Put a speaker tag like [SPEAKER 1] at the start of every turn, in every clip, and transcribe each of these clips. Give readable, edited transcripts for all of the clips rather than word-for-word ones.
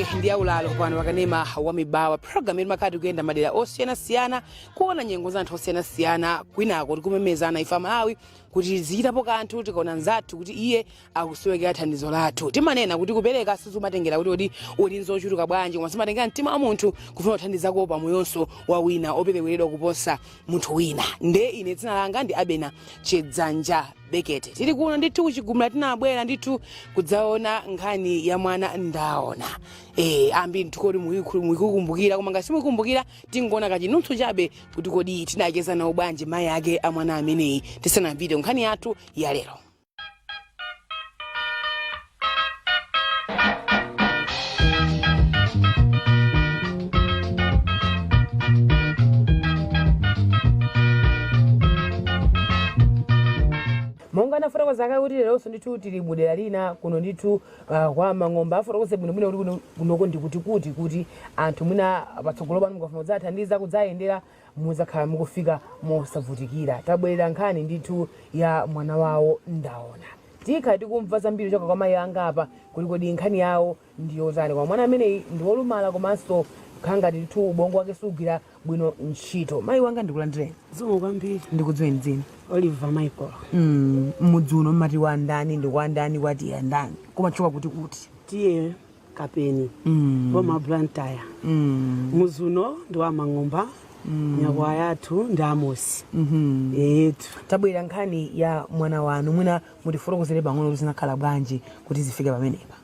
[SPEAKER 1] Yake ndi yaulalo pano pakanema wa Mibawa, program imakhala tikuyenda madera osiyanasiyana kuona nyengo za anthu osiyanasiyana, kwinako tikumemezana ife Amalawi kuti zichitapo kanthu tikaona nzathu kuti iye akusowekera thandizo lathu. Timanena kuti kupereka sizimatengera kuti kodi uli nzochuluka bwanji, koma zimatengera mtima wa munthu kufuna kuthandizako pamoyonso wa wina opereweredwa kuposa munthu wina. Nde ine dzina langa ndi Abena Chidzanja Bekete. Tili kuno ndithu kuchigumula, tinabwera ndithu kudzaona nkhani ya mwana Ndaona. Ambiri ndithu kodi mukukumbukira, koma ngati simukukumbukira tingoona kachinunthu chabe kuti kodi tinacheza nawo bwanji mayi ake a mwana ameneyi tisanapite nkhani yathu ya lero. Monga anafotokoza kale kuti leronso ndithu tili mudera lina kuno ndithu kwa Mang'omba. Afotokoze bwinobwino kuti kunoko ndi kuti anthu mwina patsogolo pano mukafuna kudzathandiza, kudzayendera, mudzakhala mukufika mosavutikira. Tabwerera nkhani ndithu ya mwana wawo Ndaona. Tikhala tikumva zambiri kuchoka kwa mayi anga apa kuti kodi nkhani yawo ndi yotani, koma mwana ameneyi ndi wolumala komanso kukhala ngati ndithu ubongo wake sugwira bwino ntchito. Mayi wanga, ndikulandireni.
[SPEAKER 2] Zikomo kwambiri.
[SPEAKER 1] Ndikudziweni dzina.
[SPEAKER 2] Oliver Michael.
[SPEAKER 1] Mudzi uno mmati wa ndani, ndi kwa ndani, kwatiya ndani, kumatchuka kuti?
[SPEAKER 2] Tiye Kapeni, boma Blantyre. Mudzi uno ndi wa Mang'omba. Nyakwawa yathu ndi Amosi yetu.
[SPEAKER 1] Tabwera nkhani ya mwana wanu, mwina mutifotokozere pang'ono kuti zinakhala bwanji kuti zifike pamenepa.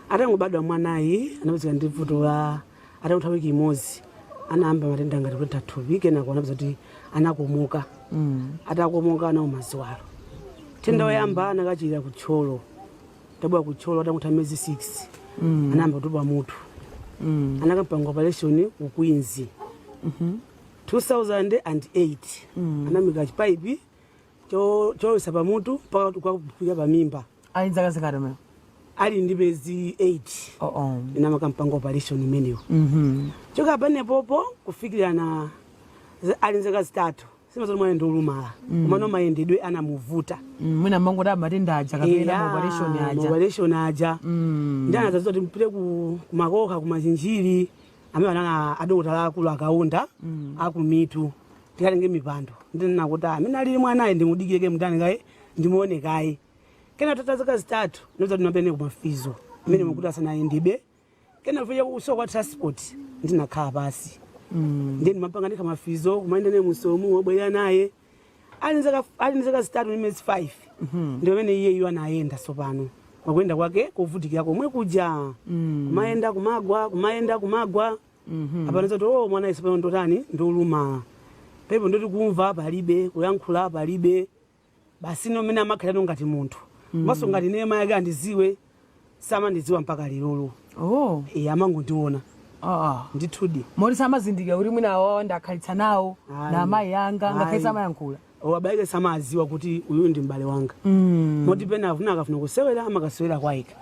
[SPEAKER 2] Atangobadwa mwanayi anapezeka ndi vuto la, atangotha wiki imodzi anayamba matenda ngati kutentha thupi, kenako anapeza kuti anakomoka. Atakomoka anauma ziwalo. Tenda oyamba anakachira ku Thyolo. Tabwera ku Thyolo atangotha miyezi 6 anayamba kutupa mutu. Anakampanga operation ku Queens 2008. Anamika chipaipi cholowetsa pamutu mpaka kukafika pamimba.
[SPEAKER 1] Ali zaka zingati mwe?
[SPEAKER 2] Ali ndi miyezi 8.
[SPEAKER 1] Oh.
[SPEAKER 2] Inamakampanga operation imeneyo. Choka panepopo kufikira na ali nzaka 3, simazoti mwana ndi olumala, komano mayendedwe anamuvuta.
[SPEAKER 1] Mwina mangoti matenda aja kapena ma operation aja.
[SPEAKER 2] Operation aja. Ndi anazazoti kuti mpite ku kumakoka, kumachinjiri amene anana adokotala akulu akaunda akumitu, tikatenge mipando. Ndinena kuti amene alili mwanayi ndimudikireke mndani kaye, ndimuone kaye. Kena tata zaka 3 ndinazati ndinapene kumafizo imene mukuti asanayendebe, kena kuja kusowa kwa transport ndinakhala pasi. Ndiye ndimapanga ndikha mafizo kumayenda naye musomu wobwerera naye. Ali nzaka 3 ndi miyezi 5 ndi pamene iye iyo anayenda sopano. Kwakuyenda kwake kovutikira komwe kuja, kumayenda kumagwa, kumayenda kumagwa. Apano zoti oh, mwana iso pano ndotani, ndiolumala pepo, ndoti kumva palibe, kuyankhula palibe, basi no mmene amakhalira ngati munthu. Komanso ngati ine mayi ake andiziwe, samandidziwa mpaka lerolo.
[SPEAKER 1] Oh.
[SPEAKER 2] Iye amangondiona.
[SPEAKER 1] Ah.
[SPEAKER 2] Ndithudi.
[SPEAKER 1] Moti samazindikira kuti mwina awawa ndakhalitsa nawo
[SPEAKER 2] Ayi.
[SPEAKER 1] na amayi anga, ngakhale
[SPEAKER 2] Ayi.
[SPEAKER 1] samayankhula?
[SPEAKER 2] Abale samaziwa kuti uyu ndi m'bale wanga. Moti pena afuna akafuna kusewera amakasewera kwayika.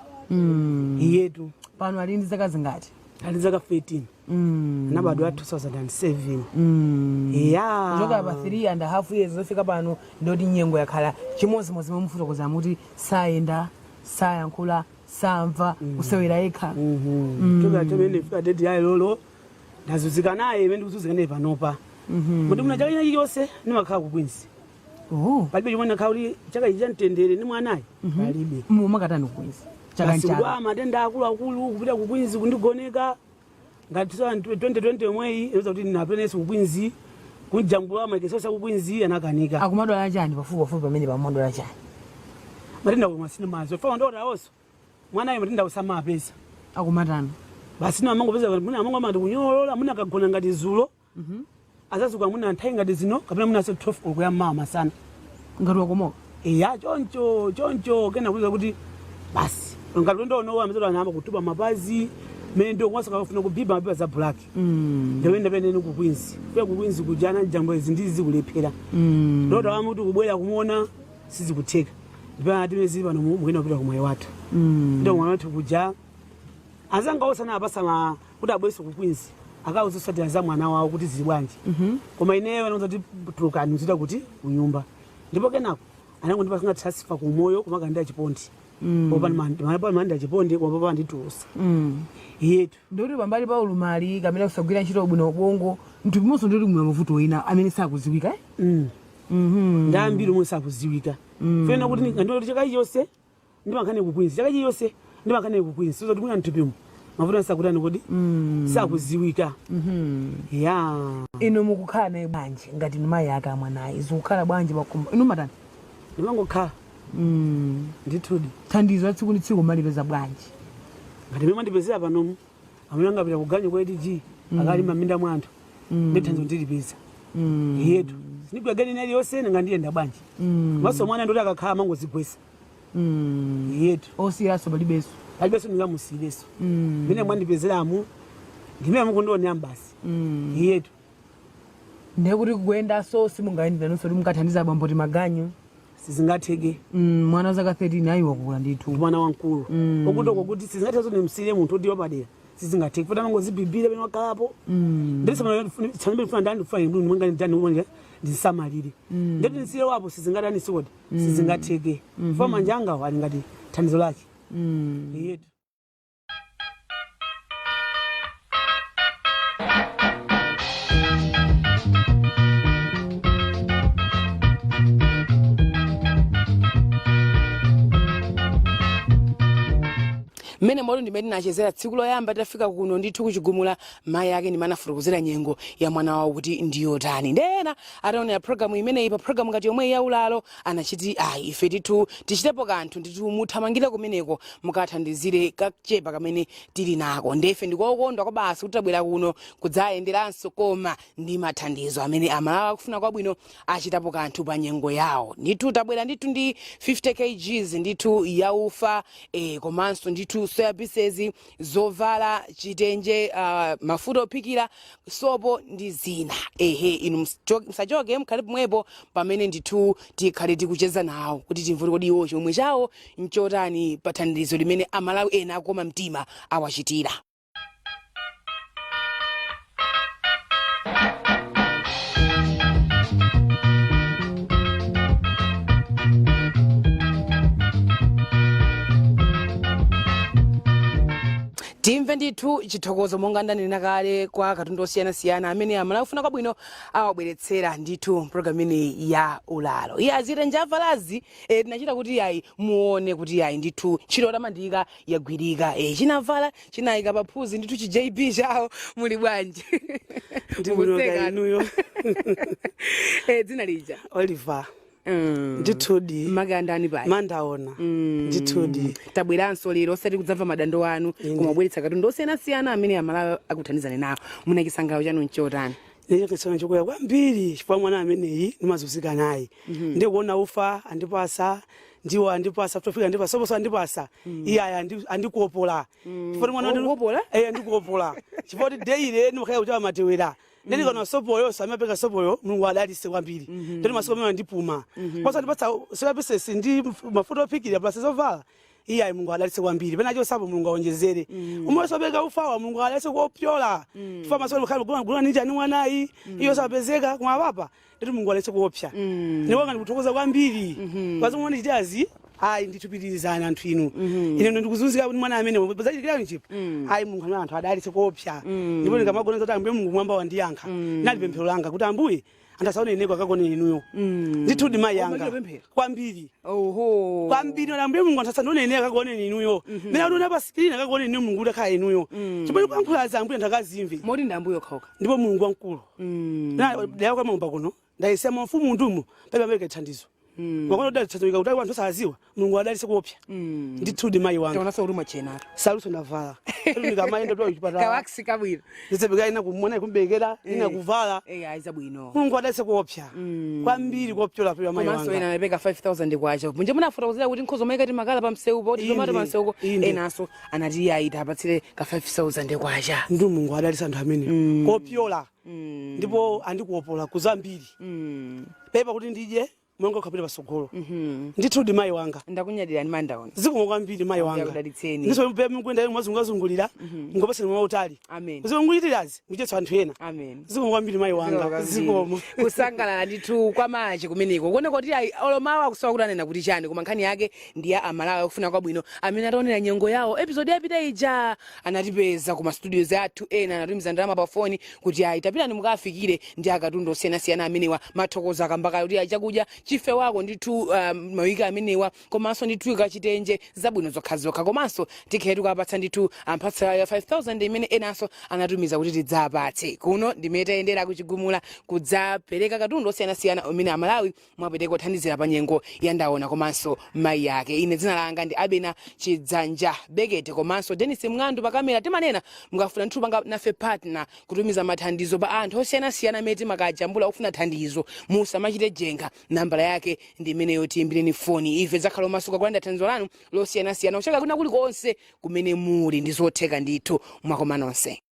[SPEAKER 2] Iyetu.
[SPEAKER 1] Pano ali ndi zaka zingati?
[SPEAKER 2] Ali zaka 13. Anabadwa 2007. Ya.
[SPEAKER 1] Kuchoka pa 3 and a half years zofika pano, ndoti nyengo yakhala chimodzimodzi momwe mufotokoza muti sayenda, sayankhula, samva, kusewera yekha.
[SPEAKER 2] Choka chomene fika date ya lolo ndazunzika naye imene ndikuzunzika naye panopa. Moti muna chaka china chilichonse ndimakhala ku Queens.
[SPEAKER 1] Oh.
[SPEAKER 2] Palibe chomwe ndakhala kuti chaka ichi chamtendere ndi mwanayi palibe.
[SPEAKER 1] Mumakatani ku Queens chaka
[SPEAKER 2] Basi
[SPEAKER 1] nchaka?
[SPEAKER 2] kudwala matenda akuluakulu, kupita ku Queens kundigoneka. Ngati 2020 yomweyi inoza kuti ndinapenenso ku Queens kunjambula maikesosa ku Queens, anakanika.
[SPEAKER 1] Akumadwala chani pafupi pafupi pamene pamadwala chani?
[SPEAKER 2] Matenda komwe sinimazo fa ndotawonso mwanayo matenda usamapeza.
[SPEAKER 1] Akumatani?
[SPEAKER 2] Basi no amangopeza muna amango amati kunyolola, muna akagona ngati zulo azazuka muna nthawi ngati zino kapena muna so 12 koloko ya mmawa masana.
[SPEAKER 1] Ngati wakomoka?
[SPEAKER 2] Iya, choncho choncho, kena kuza kuti basi ngati ulendo unowa amazoti anayamba kutupa mapazi mendo komanso akafuna kubiba mabiba za black. Ndimene pene ku Queens, fika ku Queens kujana jambo izi ndizi kulephera. Ndota wamu kuti kubwera kumuona sizikutheka, ndipo ati pano mukuyenda kupita kumwayi wathu. Kupita kumwayi wathu kuja azanga onse anapasa ma kuti abweso ku Queens akawuzosatira za mwana wawo kuti zili bwanji. Koma ineyo anauza kuti tulukani mzita kuti kunyumba, ndipo kenako anangondipasa transfer kumoyo kumakandira chipondi. Popanda chiponde, koma popanda nditulusa yetu.
[SPEAKER 1] Ndikuti pambali pa ulumali kamene kusagwira ntchito bwino ubongo, mthupimonso ndikuti muli mavuto ena amene sakuziwika, eh?
[SPEAKER 2] Ndambiri omwe sakuziwika. Fena kuti ndoti chaka chilichonse ndimakhane ku Queens, chaka chilichonse ndimakhane ku Queens, so kuti mwina mthupimo mavuto asakutani kodi sakuziwika ya.
[SPEAKER 1] Inu mukukhala naye bwanji ngati inu mayi ake amwanayi? Zikukhala bwanji pakhumba? Inu matani?
[SPEAKER 2] Ndimangokhala ndithudi.
[SPEAKER 1] Thandizo la tsiku ndi tsiku malipeza bwanji?
[SPEAKER 2] Ngati mene mandipezera panomu, amene angapita kuganyu kwa ATG akalima m'minda mwa anthu, ndi thandizo ndilipeza yetu. Sindigwira ganyu ina iliyonse, ngandiyenda bwanji? Maso mwana ndoti akakhala amangozigwesa yetu.
[SPEAKER 1] Osiyaso palibenso?
[SPEAKER 2] Palibenso, ndingamusiyireso. Mene mwandipezeramu ndimene mukundionera basi yetu.
[SPEAKER 1] Ndiye kuti kuyendanso simungayende nanunso kuti mukathandiza abambo ti maganyu?
[SPEAKER 2] Sizingatheke.
[SPEAKER 1] Mwana wa zaka 13 ayi, wakula ndithu.
[SPEAKER 2] Ndi mwana wamkulu. Okutoko kuti sizingatheke kuti ndimsiyire munthu oti wapadera, sizingatheke futi amangozibibira pene wakhalapo. Ndisifuna ndani, ndifuna inu mwanga ndani mwanga ndisamalire, ndeti ndisiye wapo, sizingatani sikoti sizingatheke fa manja angawo ali ngati thandizo lake yetu.
[SPEAKER 1] Mmene moto ndimene tinachezera tsiku loyamba tafika kuno ndithu kuchigumula, mayi ake ndimene anafotokozera nyengo ya mwana wawo kuti ndiyotani. Ndena ataonera programu imeneyi, pa programu ngati yomwe ya Ulalo, anachiti ayi, ife ndithu tichitepo kanthu ndithu, muthamangire kumeneko mukathandizire kachepa kamene tili nako. Ndefe ndikokondwa kwa basi kuti tabwera kuno kudzayenderanso, koma ndi mathandizo amene Amalawi akufuna kwabwino achitapo kanthu pa nyengo yawo. Ndithu tabwera ndithu ndi 50 kgs ndithu yaufa, komanso ndithu soya pieces, zovala, chitenje, mafuta ophikira, sopo ndi zina. Ehe, inu musachoke, mukhale pomwepo pamene ndithu tikhale tikucheza nawo kuti timve kuti kodi iwo chomwe chawo nchotani pa thandizo limene Amalawi ena akoma mtima awachitira. Timve ndithu chithokozo monga ndanena kale kwa katundu osiyanasiyana amene Amalawi akufuna kwabwino awabweretsera ndithu programu imeneyi ya Ulalo. Iye azite njavalazi, tinachita kuti yayi muone kuti yayi ndithu ntchito yotamandika yagwirika. Chinavala chinayika paphuzi ndithu chi JB chawo. Muli bwanji?
[SPEAKER 2] Ndibwino inuyo?
[SPEAKER 1] Dzina lija?
[SPEAKER 2] Oliver. Ndithudi.
[SPEAKER 1] Magandani pali?
[SPEAKER 2] Mandaona ndithudi.
[SPEAKER 1] Tabweranso lero osati kudzamva madando anu, koma kubweretsa katundu osiyanasiyana amene Amalawi akuthandizani nawo. Muna chisangalalo chanu nchotani?
[SPEAKER 2] Necho chikuya kwambiri chifukwa mwana ameneyi ndimazunzika naye. Ndikuona ufa andipasa, ndiwo andipasa, tofika andipasa, soposo andipasa, iye aya andikuopola chifukwa mwana
[SPEAKER 1] Okuopola?
[SPEAKER 2] Eh, andikuopola chifukwa kuti daily ndimakhala kuchawa matewera. Ndikana sopoyo samapeka sopoyo, Mulungu adalise kwambiri. Ndini masiku amene andipuma kwasa andipatsa soya pieces ndi mafuta ophikira plus zovala, iye ayi, Mulungu adalise kwambiri. Penacho sapo Mulungu aonjezere umwe sopeka ufawa, Mulungu adalise kuopyola chifukwa masiku amene gula gula ninja ni mwanayi iyo sapezeka koma papa nditi Mulungu adalise kuopsa. Ndiwanga ndikuthokoza kwambiri pazomwe ndichitazi. Ayi ndithupitirizana anthu inu, ine ndikuzunzika kuti mwana amene zachitikira nchipo. Ayi, Mulungu amene anthu adalise kuopsa. Ndipo ndikamagona zoti Ambuye Mulungu mwamba wandiyankha, nali pemphero langa kuti Ambuye anthu asaone ineko, akagone inuyo. Ndithudi mayi yanga.
[SPEAKER 1] Umachita pemphero?
[SPEAKER 2] Kwambiri.
[SPEAKER 1] Oho.
[SPEAKER 2] Kwambiri. Na Ambuye Mulungu anthu asandione ine, akagone inuyo. Mene akuona pa screen, akagone inuyo Mulungu kuti akhala inuyo. Chimene kuyankhula za Ambuye anthu akazimve.
[SPEAKER 1] Moti ndi Ambuye okhaokha?
[SPEAKER 2] Ndipo Mulungu wamkulu. Na daya kwa maumba kuno ndayisiya mafumu ndumu pali pamene thandizo makono dali thandizo kuti anthu saziwa. Mulungu adalise kuopsa ndithudi mayi wanga.
[SPEAKER 1] Taonanso kuti mwachenatu.
[SPEAKER 2] Saluso ndavala ndikamayenda tu chipatala.
[SPEAKER 1] Kawaksi kabwino.
[SPEAKER 2] Nditsepeka ina kumona kumbekera ina kuvala.
[SPEAKER 1] Ayi, zabwino.
[SPEAKER 2] Mulungu adalise kuopsa kwambiri, kuopyola pyo mayi
[SPEAKER 1] Komanso ena
[SPEAKER 2] wanga.
[SPEAKER 1] anapeka 5000 kwacha munje munafotokozera kuti nkhozo maikati makala pa mseupo kuti tomato pa mseupo.
[SPEAKER 2] Inde.
[SPEAKER 1] Enanso anati ayi, apatsire ka 5000 kwacha.
[SPEAKER 2] Ndi Mulungu adalisa anthu amene kopyola ndipo andikuopola kuzambiri pepa kuti ndidye. Monga ukhapita pasogolo. Ndithu mayi wanga.
[SPEAKER 1] Ndakunyadirani, Mandaona.
[SPEAKER 2] Zikomo kwambiri, mayi wanga.
[SPEAKER 1] Akudalitseni.
[SPEAKER 2] Ndiso mukuyenda mwazungazungulira, ngopasani mwautali.
[SPEAKER 1] Amen.
[SPEAKER 2] Zikunguyitirazi nguchetsa anthu ena.
[SPEAKER 1] Amen.
[SPEAKER 2] Zikomo kwambiri, mayi wanga, zikomo.
[SPEAKER 1] Kusangalala ndithu kwamachi kumeneko, kuoneka kuti ayi, olomawa akusowa kuti anena kuti chani, koma nkhani yake ndi ya Amalawi akufuna kwabwino amene ataonera nyengo yawo episode yapita ija, anatipeza ku mastudios athu, ena anatumiza ndalama pa foni kuti ayi, tapitani mukafikire ndi akatundu osiyanasiyana amenewa. Mathokozo akambakale kuti ayi, chakudya chife wako ndithu mawiki amenewa, komanso ndithu kachitenje, zabwino zokhazokha, komanso tikhe tikapatsa ndithu amphatso ya 5000 imene enanso anatumiza kuti tidzapatse kuno. Ndimene tayendera kuchigumula kudzapereka katundu osiyanasiyana umene Amalawi mwapereka kuthandizira pa nyengo ya Ndaona komanso mayi ake. Ine dzina langa ndi Abena Chidzanja Bekete, komanso Denis Mng'andu pakamera. Timanena mukafuna ndithu panga nafe partner kutumiza mathandizo pa anthu osiyanasiyana amene timakajambula ofuna thandizo, musamachite jenga, nambala yake ndi imeneyo, tiyimbireni foni. Ife zakhala omasuka kulandira thandizo lanu losiyanasiyana kuchoka kuna kulikonse kumene muli, ndi zotheka ndithu. Mwakoma nonse.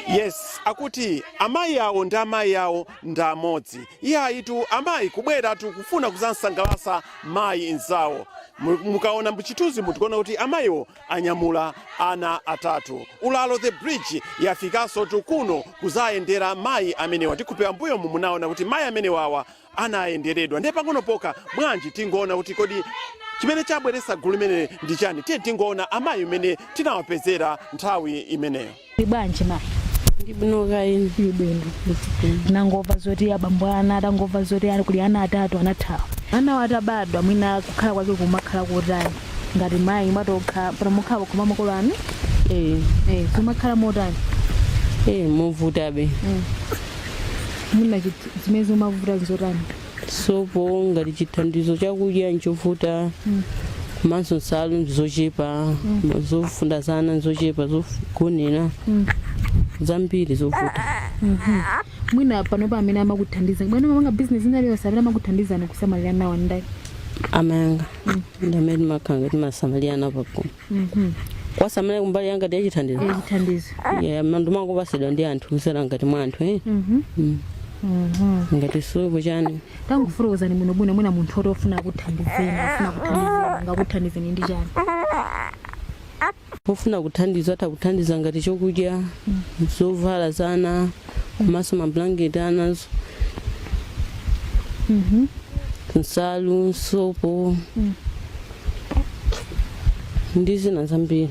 [SPEAKER 3] Yes, akuti amayi awo ndi amayi awo ndi amodzi. Iye ayitu amayi kubweratu kufuna kuzansangalatsa mayi nzawo. Mukaona mchithunzi mutikuona kuti amayiwo anyamula ana atatu. Ulalo The Bridge yafikanso tu kuno kuzayendera mayi amenewa. Tikupera mbuyo munaona kuti mayi amenewawa anayenderedwa. Ndiye pang'ono pokha bwanji tingoona kuti kodi chimene chabweretsa gulu limeneli ndi chani? Tiye tingoona amayi imene tinawapezera nthawi imeneyo.
[SPEAKER 4] Bwanji, mayi?
[SPEAKER 5] Ndibwino kaini.
[SPEAKER 4] Ili bwino. Nangomva zoti abambo ana, atangomva zoti ali kuli ana atatu anathawa, anawo atabadwa, mwina kukhala kwake kumakhala kotani ngati mayi mwatokha pano mukhala koma makolo anu?
[SPEAKER 5] Eh.
[SPEAKER 4] Eh, zimakhala motani?
[SPEAKER 5] Eh, movutabe.
[SPEAKER 4] Mwina zimene zimavuta nzotani?
[SPEAKER 5] Sopo, ngati chithandizo chakudya nchovuta, komanso nsalu nzochepa, zofunda zana nzochepa, zogonera zambiri zovuta.
[SPEAKER 4] Mwina panopa amene amakuthandiza, mwina mapanga bizinesi inaliyonse, amene amakuthandizani kusamalira nawo ndani?
[SPEAKER 5] Amayanga ndi amene timakhala timasamalirana pakhomo, kwasamalira kumbali yanga tiyachithandizo.
[SPEAKER 4] Chithandizo.
[SPEAKER 5] Yeah, mandu mangopasidwa ndi anthu kusera ngati mwa anthu, eh. Ngati sopo, chani.
[SPEAKER 4] Tangofotokozani bwinobwino, mwina munthu oti ofuna kuthandizeni, afuna kuthandizeni, ngakuthandizeni ndi chani?
[SPEAKER 5] Ofuna kuthandiza atha kuthandiza ngati chokudya, zovala zana, komanso mablanketi anazo, nsalu, sopo ndi zina zambiri.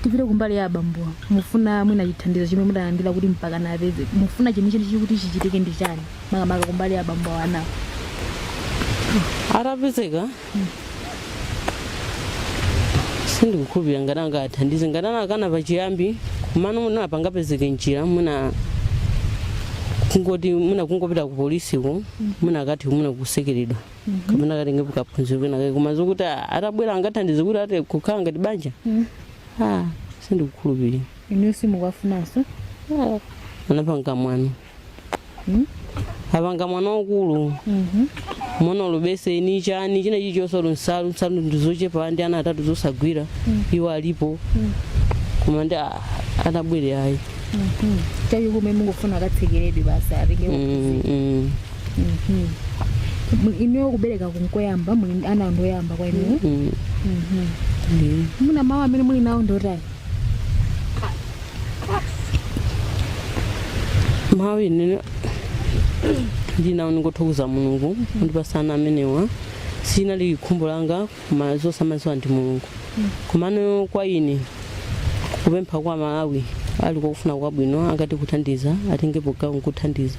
[SPEAKER 4] Tipite kumbali ya abambowa. Mufuna mwina chithandizo chimene mudalandira kuti mpaka napeze, mufuna chenicheni kuti chichitike ndi chani, makamaka kumbali ya abambowa anawo?
[SPEAKER 5] Atapezeka, sindikukhulupirira ngati angathandize ngati anakana pachiyambi, kumano muna pangapezeke njira, muna kungoti muna kungopita ku polisiko, muna akati muna kusekeredwa kapena katengepo kaphunziro kenakake, koma zokuti atabwera angathandize kuti ati kukhala ngati banja, ah, sindikukhulupirira.
[SPEAKER 4] Inuyo simukafunanso?
[SPEAKER 5] Anapanga mwana, apanga mwana wakulu, mwana ulubeseni, chani, china chilichonse, ulu nsalu, nsalu ndizochepa ndi ana atatu zosagwira. Iwo alipo, koma ndi atabwere ayi.
[SPEAKER 4] Chachikulu mungofuna akatsekeredwe basi, atenge. Inuyo kubereka kunkoyamba? Muli ana ndoyamba kwa inuyo?
[SPEAKER 5] Mm. Ndiyo.
[SPEAKER 4] Muna mawu amene muli nawo ndotani?
[SPEAKER 5] Mawu ine ndinawo, ndingothokoza Mulungu kundipasana amenewa. Sinali khumbo langa, koma zosamaziwa ndi Mulungu. Komano kwa ine kupempha kwa Malawi ali kokufuna kwabwino angati kuthandiza, atengepo gawo nkuthandiza.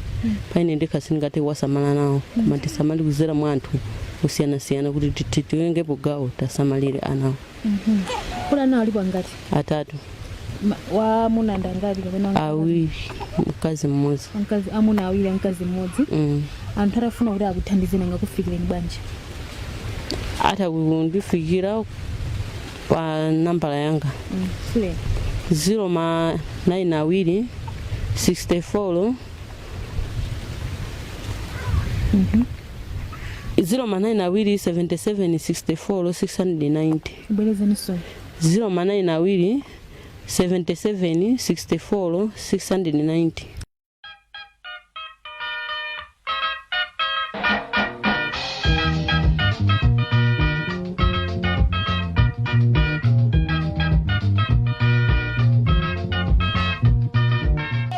[SPEAKER 5] Pa ine ndekha sindingathe kuwasamala nawo, koma tisamali kuzera mwa anthu osiyanasiyana kuti titengepo gawo, tasamalire anawo.
[SPEAKER 4] Kuli ana alipo angati?
[SPEAKER 5] Atatu.
[SPEAKER 4] Wa amuna ndi angati kapena wamkazi?
[SPEAKER 5] Awiri, mkazi mmodzi.
[SPEAKER 4] Amkazi, amuna awiri, amkazi mmodzi.
[SPEAKER 5] Mm.
[SPEAKER 4] Anthu atafuna kuti akuthandizeni angakufikireni bwanji?
[SPEAKER 5] Atha kundifikira pa nambala yanga.
[SPEAKER 4] Sule.
[SPEAKER 5] 0 ma 9 awiri 64 0 ma 9 awiri 77 64 690.
[SPEAKER 4] Bwerezeniso.
[SPEAKER 5] 0 ma 9 awiri 77 64 690.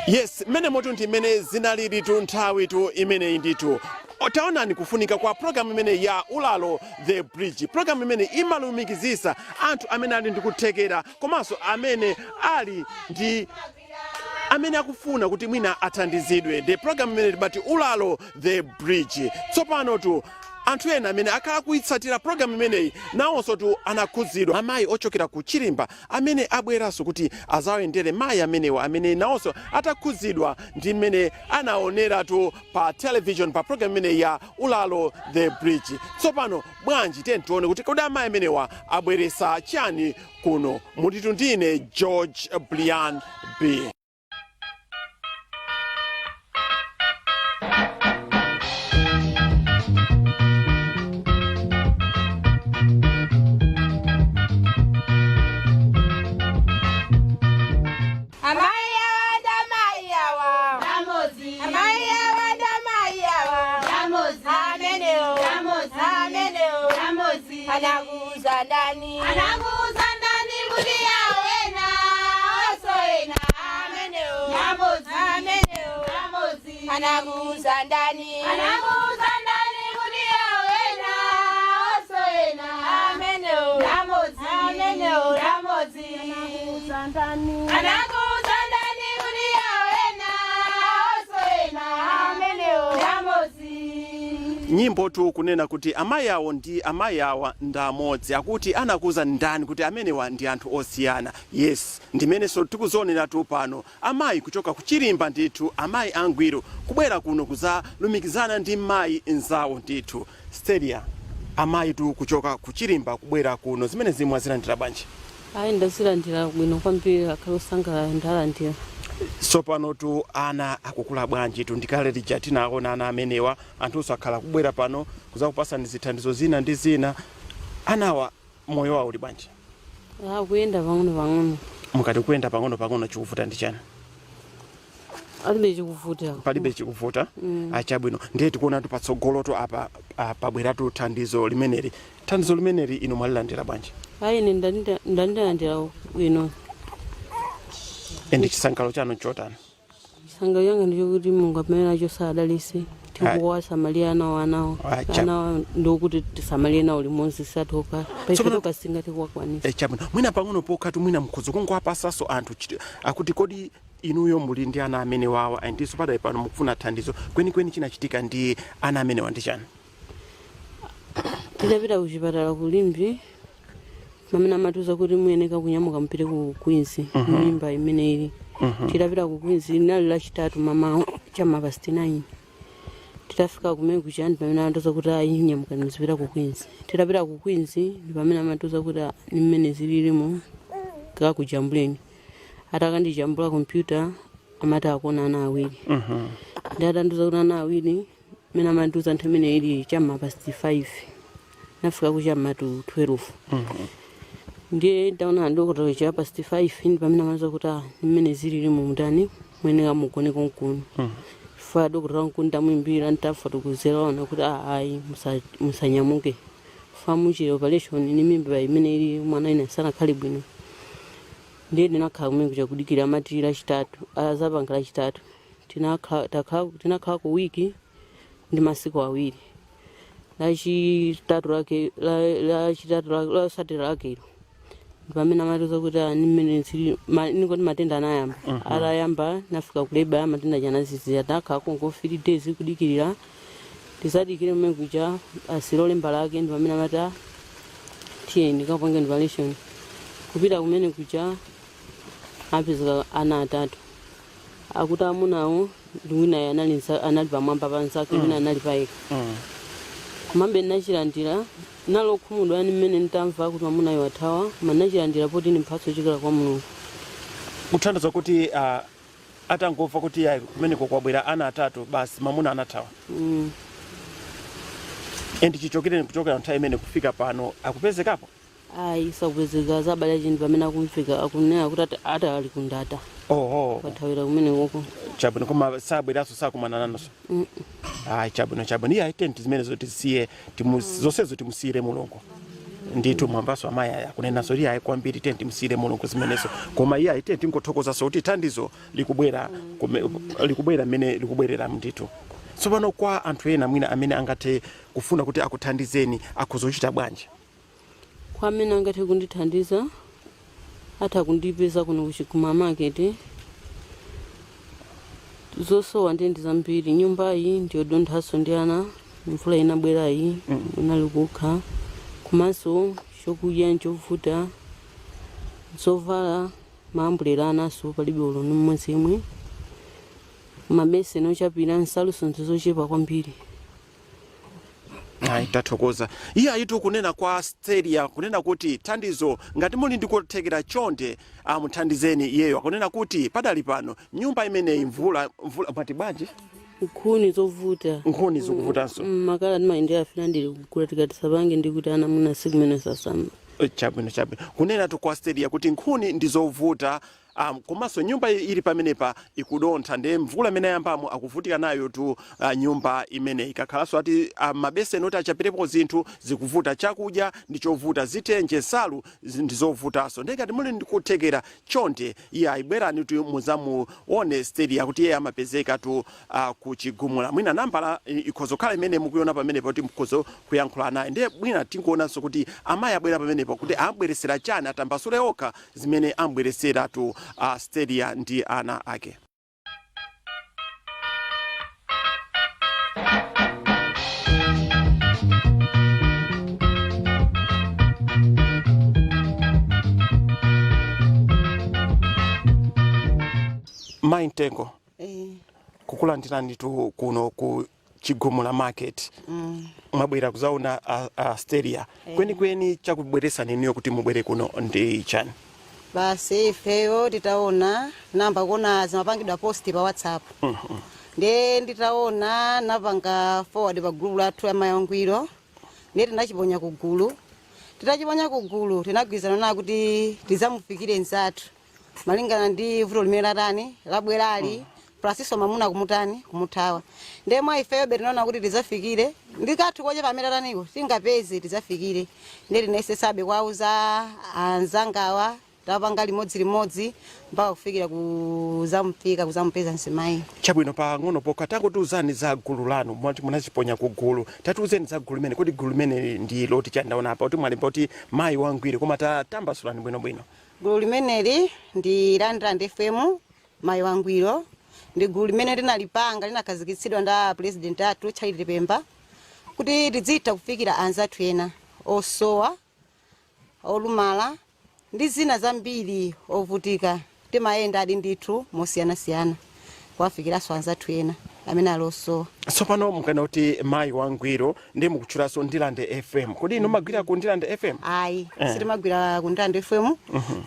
[SPEAKER 3] Yes, mmene motu ndi mmene zinaliritu nthawi tu imeneyi ndithu. Taonani kufunika kwa programu imene ya Ulalo The Bridge, programu imene imalumikizisa anthu amene ali ndi kuthekera komanso amene ali ndi amene akufuna kuti mwina athandizidwe. The program imene timati Ulalo The Bridge. Tsopano tu anthu ena amene akhala kuitsatira program imeneyi nawonso tu anakhudzidwa, amayi ochokera ku Chirimba amene abweranso kuti azawayendere mayi amenewa, amene nawonso atakhudzidwa ndi mmene anaoneratu pa television pa program imeneyi ya Ulalo The Bridge. Tsopano bwanji tiye tione kuti kodi amayi amenewa abweresa chani kuno. Mutitu ndine George Brian B.
[SPEAKER 6] Amayi awa ndi amayi awa. Amayi awa ndi amayi awa. Amenewo. Amenewo. Anakuuza ndani? Anakuuza ndani kuti yawena osoena? Amenewo. Amenewo. Anakuuza ndani? Anakuuza ndani kuti yawena osoena? Amenewo. Amenewo. Anakuuza ndani? Anakuuza ndani kuti yawena osoena? Amenewo.
[SPEAKER 3] Nyimbo tu kunena kuti amayi awo ndi amayi awa ndi amodzi, akuti anakuza ndani kuti amenewa ndi anthu osiyana? Yes, ndimenenso tikuzioneratu pano, amayi kuchoka kuchirimba ndithu, amayi angwiro kubwera kuno kuzalumikizana ndi mayi nzawo ndithu. Stelia, amayi tu kuchoka kuchirimba kubwera kuno, zimene zimwe azilandira bwanji?
[SPEAKER 5] Ayi, ndazilandira bwino kwambiri, akhala osangalala, ndalandira.
[SPEAKER 3] Tsopano tu ana akukula bwanji tu? Ndikale lija tinaona ana amenewa, anthunso akhala kubwera pano kuzakupasani zithandizo zina ndi zina. Anawa moyo wawo uli bwanji?
[SPEAKER 5] Akuyenda pang'ono pang'ono.
[SPEAKER 3] Mukati kuyenda pang'ono pang'ono, chikuvuta ndi chani?
[SPEAKER 5] Alibe chikuvuta.
[SPEAKER 3] Palibe chikuvuta. Achabwino, ndiye tikuonatu patsogolotu apa pabweratu thandizo limeneli. Thandizo limeneli inu mwalilandira bwanji?
[SPEAKER 5] Ayi, ine ndandilandira bwino.
[SPEAKER 3] Ende chisangalalo chanu nchotani?
[SPEAKER 5] Chisangalalo changa ndichokuti Mulungu amene nacho sadalise tikuwasamalira anawo anawo. Anawo ndikuti tisamalire nawo limodzi, satoka
[SPEAKER 3] Tsopano-
[SPEAKER 5] paifetoka singati kuwakwanisa.
[SPEAKER 3] Chabwino, mwina pang'ono pokhatu, mwina mkhozo kungowapasanso anthu akuti kodi inuyo muli ndi ana amene wawa, andinso padali pano mukufuna thandizo, kwenikweni chinachitika ndi ana amenewa ndi chani?
[SPEAKER 5] Titapita kuchipatala ku Limbe, pamene amatiuza kuti muyeneka kunyamuka mupite ku Queens, mimba imene ili. Titapita ku Queens, linali Lachitatu mamawa chama past 9. Titafika kumene kuchani, pamene amatiuza kuti ayi, nyamukani muzipita ku Queens. Titapita ku Queens ndi pamene amatiuza kuti ah, ni mmene zililimo, kakujambuleni. Atakandijambula kompyuta, amati akuona ana awiri. Ndi atandiuza kuti ana awiri, mmene amandiuza nthawi imene ili chama past 5, nafika kuchama to 12. Ndiye ndaona ndokotolo cha past 5, ndi pamene amaiza kuti ah, mmene zilili mutani, muyeneka mugone konkuno. Chifukwa dokotala wankulu ndamuimbira, ntafotokozera, ona kuti ah, ayi, musanyamuke fa muchire operation ni mimba imene ili, mwana ine sanakhale bwino. Ndiye ndinakhala kumene kuja kudikira, amati Lachitatu azapanga. Lachitatu tinakhala ku wiki ndi masiku awiri. Lachitatu lake lachitatu losatira lakelo pamene amatiuza kuti ah, ni mmene zili nikoti matenda anayamba. Atayamba nafika kuleba, matenda chanazizira. Takhala konko 3 days kudikirira, tisadikire mmene kuja asilolemba lake, ndi pamene amati ah, tiye ndikapange operation. Kupita kumene kuja apezeka ana atatu, akuti amunawo Ndi wina anali pamwamba pa nzake, wina anali payekha. Komabe ndinachilandira nalokhumudwa ni mmene nditamva kuti mwamunayo wathawa, koma ndinachilandira poti ni mphatso yochokera kwa Mulungu.
[SPEAKER 3] Kuthandiza kuti atangomva kuti ayi, kumeneko kwabwera ana atatu, basi mamuna anathawa?
[SPEAKER 5] Mm.
[SPEAKER 3] And chichokere kuchokera nthawi imene kufika pano akupezekapo?
[SPEAKER 5] Ayi, sakupezeka. Za abale achindi pamene akumfika akunena kuti ati ali kundata. Wathawira kumenekoko.
[SPEAKER 3] Chabwino, koma sabweranso, sakumana nanonso? Ayi, chabwino, chabwino. Iye ayi, tenti zimenezo tisiye, zonsezo timusiyire Mulungu ndithu. Mwambaso amayi aya akunenanso kuti ayi kwambiri, tenti timusiyire Mulungu zimenezo. Koma iye ayi, tenti tingothokozaso kuti thandizo likubwera, likubwera mmene likubwerera ndithu. Tsopano kwa anthu ena mwina amene angathe kufuna kuti akuthandizeni, akhoza kuchita bwanji?
[SPEAKER 5] Kwa amene angathe kundithandiza, atha kundipeza kuno kuChigumula Market. Zosowa ndiye ndi zambiri. Nyumbayi ndiyodonthanso ndi ana, mvula inabwerayi inali kukha, komanso chokudya nchovuta, zovala, maambulera anaso palibe ulo ndi mmodzi yemwe, mabeseni ochapira, nsaluso ndizochepa kwambiri.
[SPEAKER 3] Ayi, tathokoza. Iye ayitu kunena kwa Steria, kunena kuti thandizo ngati muli ndi kuthekera, chonde amuthandizeni iyeyo. Akunena kuti padali pano nyumba imeneyi mvula, mvula mwati bwanji?
[SPEAKER 5] Nkhuni zovuta.
[SPEAKER 3] Nkhuni zikuvutanso.
[SPEAKER 5] Makala ndimayendera fina ndili kugula, tikati sapange ndi kuti ana muna siku imene sasamba.
[SPEAKER 3] Chabwino, chabwino. Kunena tu kwa Steria kuti nkhuni ndizovuta, komanso nyumba ili pamenepa ikudontha ndi mvula imene yambamo, akuvutika nayo tu nyumba imeneyi. Kakhalanso ati mabeseni oti achapirepo zinthu zikuvuta, chakudya ndi chovuta, zitenje, nsalu ndizovutanso. Ndiye ngati muli ndikuthekera, chonde iye ayibwerani tu muzamuone Steria, kuti iye amapezeka tu kuChigumula. Mwina nambala ikhoza kukhala imene mukuiona pamenepo kuti mukhoza kuyankhula naye. Ndiye mwina tinkuonanso kuti amayi abwera pamenepo kuti ambweresera chani, atambasule okha zimene ambweresera tu Steria ndi ana ake. Mayi Mtengo, kukulandirani tu kuno ku Chigumula Market. Mwabwera kuzaona a Steria. Kwenikweni chakubweresani inuyo kuti mubwere kuno ndi chani?
[SPEAKER 7] Basi, ifeyo titaona namba kuona zimapangidwa post pa WhatsApp, ndiye nditaona napanga forward pa group lathu ya Mayangwiro, ndiye tinachiponya ku gulu. Titachiponya ku gulu, tinagwirizana na kuti tidzamufikire nzathu malingana ndi vuto limene latani labwerali, plus mamuna kumutani kumuthawa. Ndiye mwa ifeyo be tinaona kuti tidzafikire ndi kathu kochepa amene tataniko tingapeze, tidzafikire. Ndiye tinayesetsabe kuwauza anzangawa, tapanga limodzi mpaka kufikira kuzamufika, kuzamupeza mzimayi.
[SPEAKER 3] Chabwino, pang'ono pokha tangotiuzani za gulu lanu. Mwati munachiponya ku gulu, tatiuzeni za gulu limene. Kodi gulu limene ndi loti chani? Ndaona apa kuti mwalemba kuti Mayi Wangwiro, koma tatambasulani bwinobwino.
[SPEAKER 7] Gulu limeneli ndi la Ndirande FM Mayi Wangwiro. Ndi gulu limene linalipanga, linakhazikitsidwa nda president athu Charity Pemba kuti tidzitha kufikira anzathu ena osowa, olumala ndi zina zambiri, ovutika. Timayenda adi ndithu mosiyanasiyana kuwafikiranso anzathu ena amene ali osowa.
[SPEAKER 3] Tsopano mukana kuti Mayi Wangwiro, ndi mukutchulanso Ndilande FM, kodi inu magwira ku Ndilande FM?
[SPEAKER 7] Ayi.
[SPEAKER 3] Eh.
[SPEAKER 7] Sitimagwira ku Ndilande FM,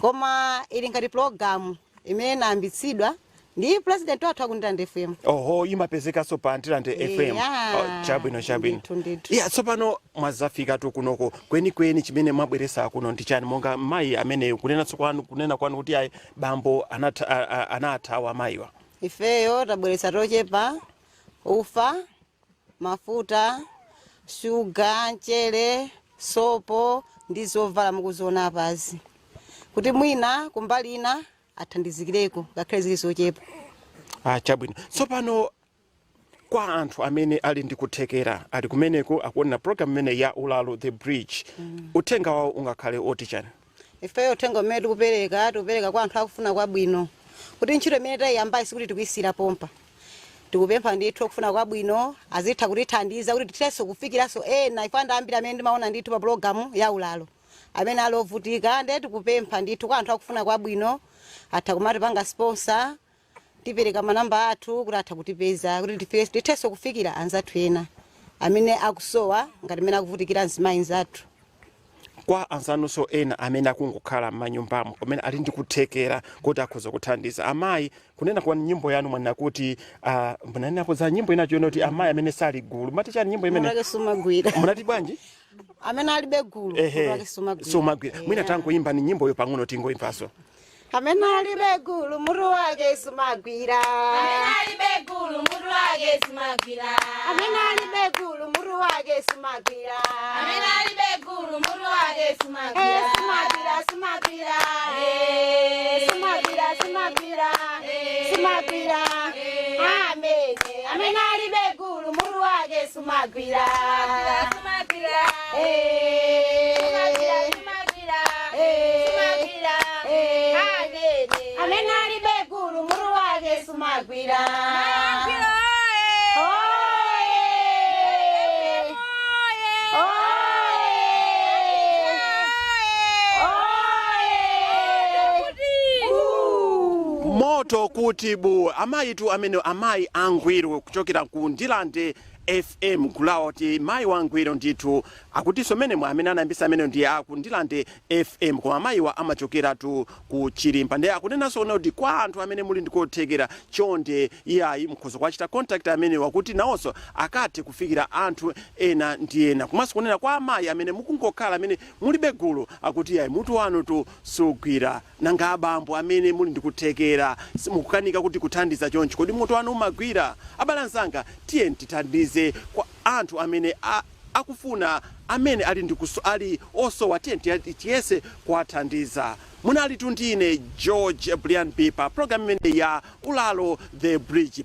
[SPEAKER 7] koma ili ngati program imene inayambitsidwa ndi president wathu aku Ndilande FM.
[SPEAKER 3] Oho, imapezekanso pa Ndilande FM?
[SPEAKER 7] Yeah.
[SPEAKER 3] Oh, chabwino, chabwino.
[SPEAKER 7] Ndithu, ndithu.
[SPEAKER 3] Ya, tsopano mwazafika tu kunoko. Kwenikweni chimene mwabweresa kuno ndi chani monga mayi ameneyo, kunenanso kwanu, kunena kwanu kuti ayi, bambo anathawa mayiwa?
[SPEAKER 7] Ifeyo tabweretsa tochepa: ufa, mafuta, shuga, mchere, sopo ndi zovala mukuziona apazi, kuti mwina kumbali ina athandizikireko ngakhale zili zochepa.
[SPEAKER 3] Ah, chabwino. Tsopano kwa anthu amene ali ndi kuthekera, ali kumeneko akuonera program imene ya Ulalo The Bridge, uthenga wawo ungakhale oti chani?
[SPEAKER 7] Ifeyo uthenga umene tikupereka kwa anthu akufuna kwabwino kuti ntchito imene tayiyambayi sikuti tikuyisira pompa. Tikupempha ndithu akufuna kwabwino azitha kutithandiza kuti tithenso kufikiranso ena. Ife anthu ambiri amene ndimaona ndithu pa pulogalamu ya Ulalo amene ali ovutika, ndiye tikupempha ndithu kwa anthu akufuna kwabwino atha kumatipanga sponsor. Tipereka manamba athu kuti atha kutipeza kuti tithenso kufikira anzathu ena amene akusowa ngati amene akuvutikira mzimayi nzathu.
[SPEAKER 3] Kwa anzanunso ena amene akungokhala m'manyumbamo pamene ali ndi kuthekera kuti akhoza kuthandiza amayi, kunena kwa nyimbo yanu mwanena kuti munanenapo za nyimbo ina chiona kuti amayi amene sali gulu, mati chani nyimbo imene?
[SPEAKER 7] Mutu wake sumagwira.
[SPEAKER 3] Munati bwanji?
[SPEAKER 7] Amene alibe gulu, mutu wake sumagwira.
[SPEAKER 3] Sumagwira. Mwina tangoyimba ni nyimboyo pang'ono, tingoyimbaso.
[SPEAKER 7] Amene alibe gulu, mutu wake sumagwira.
[SPEAKER 6] Amene alibe gulu, mutu wake sumagwira.
[SPEAKER 7] Amene alibe gulu, mutu wake sumagwira.
[SPEAKER 6] Amene alibe gulu, mutu wake sumagwira.
[SPEAKER 7] Sumagwira, sumagwira, sumagwira, sumagwira, sumagwira. Amene amene alibe gulu, mutu wake sumagwira.
[SPEAKER 6] Sumagwira, sumagwira, sumagwira, sumagwira. Amene
[SPEAKER 7] Amene alibe gulu, mutu wake sumagwira.
[SPEAKER 6] Sumagwira.
[SPEAKER 7] Oye! Oye! Oye!
[SPEAKER 3] Moto kuti bu! Amayitu amene amayi angwiro kuchokera ku Ndilande FM kulawa kuti mayi wangwiro ndithu, akutinso menemo amene anayambisa amene ndi aku Ndilande FM, koma amayiwa amachokeratu ku Chirimba. Ndiye akunenanso kuti kwa anthu amene muli ndikothekera, chonde iyayi, mukhoza kuwachita contact amenewa kuti nawonso akathe kufikira anthu ena ndi ena. Komanso kunena kwa amayi amene mukungokhala, amene mulibe gulu, akuti iyayi, mutu wanu tu sugwira. Nanga abambo amene muli ndikuthekera, mukukanika kuti kuthandiza chonchi, kodi mutu wanu umagwira? Abale anzanga, tiye tithandize kwa anthu amene akufuna, amene ali ndikuso, ali osowa, tiye tiyese kuwathandiza. Munali tundine George Brian Pipa, program imene ya Ulalo The Bridge.